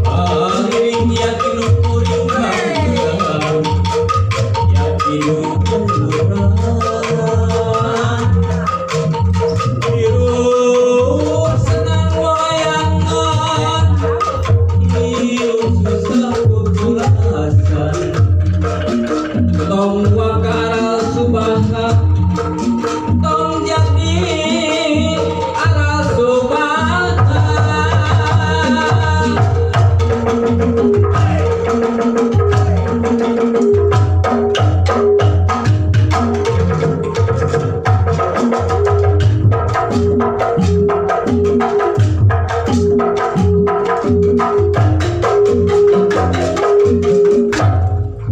Ariring yakin kuring kaula, yakin urang hirup senang wayangan, hirup susah kukulasan. Tong wakaral subaha, tong jadi aral subaha.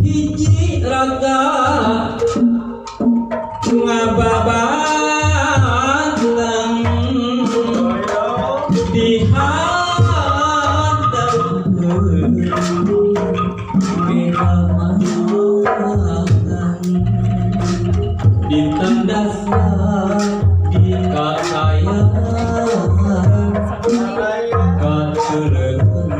Hiji raga ngababatang di hadap ditandasa di kakayaan kateleungsan.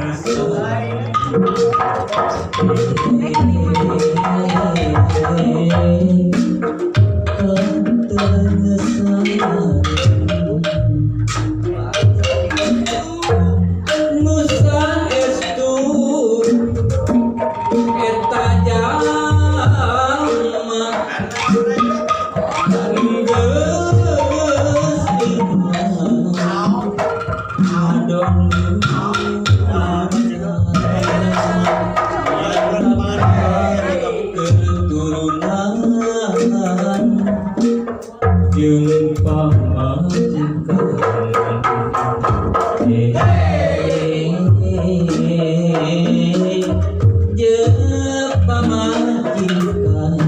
Nusa estu eta jalma geus adon keturunan jeung pamajikan. Jeung pamajikan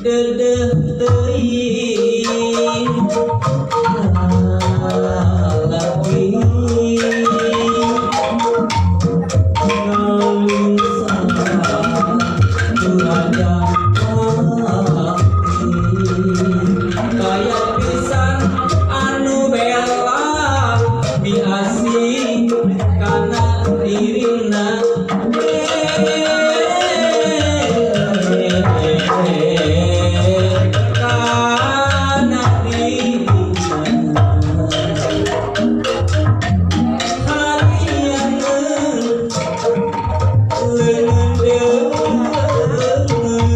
dedeh teuing lalaki ngalungsa turaja pati. Kaya pisan anu bela miasih kana dirina. Kana dirina hariangeun leungeun deungeun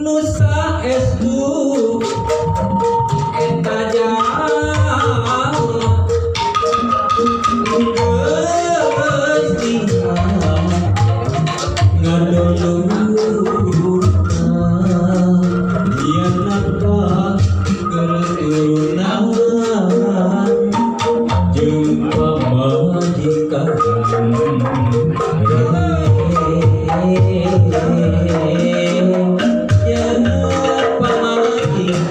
Nusa estu eta jalma geus tinggal ngadolurna yen napa keturunan jeung pamajikan. Jeung pamajikan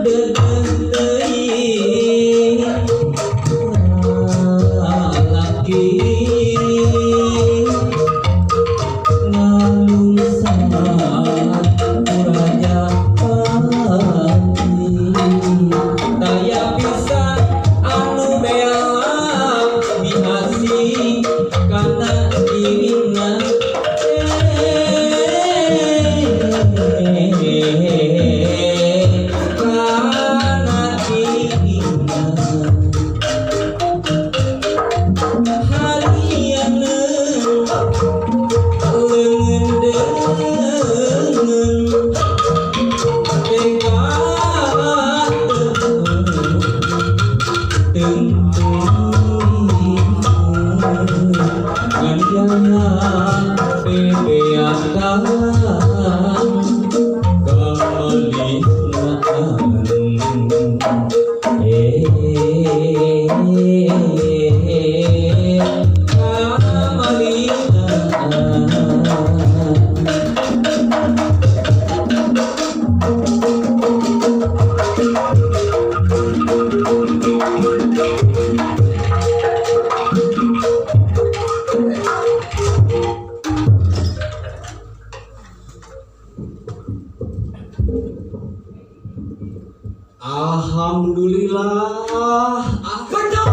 dedeh teuing lalaki ngalungsa turaja pati. Daya pisan anu bela miasih kana dirina. Teuing ngan jang bebeakan kamalinaan. Eh, kamalinaan. Alhamdulillah. Ah, betul.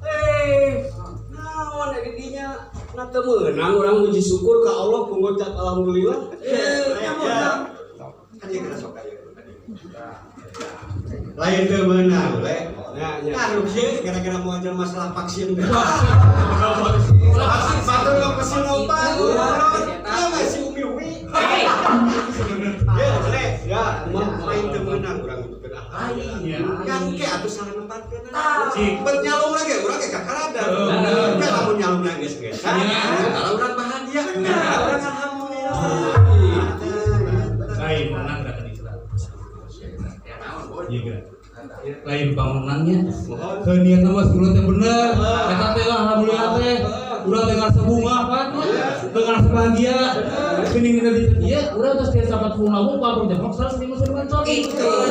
Eh, naon di dinya na teu meunang urang muji syukur ka Allah ku ngucap alhamdulillah. Eh, nya meunang. Kan ieu kena sok aya. Lain teu meunang le. Ya, ya. Nah, kieu gara-gara mau ajar masalah vaksin. Vaksin batur lo ke Sinovac. Ya masih umi-umi. Ya, le. Ya, kumaha? Lain teu meunang urang ngucapkeun alhamdulillah. Kan ke atuh salah nempatkeun. Cik. Bet nyalung lagi urang ge kakarada. Kan lamun nyalung geus geus. Kalau urang bahagia, kalau urang alhamdulillah. Lain menang gak tadi surat. Iya gak? Lain pamenangnya. Keniat nama sebelum teh bener. Eta teh alhamdulillah teh. Urang teh ngarasa bunga kan? Teu ngarasa bahagia. Geuning dina dinten ieu urang tos tiasa 40 nabung 40 jam 159.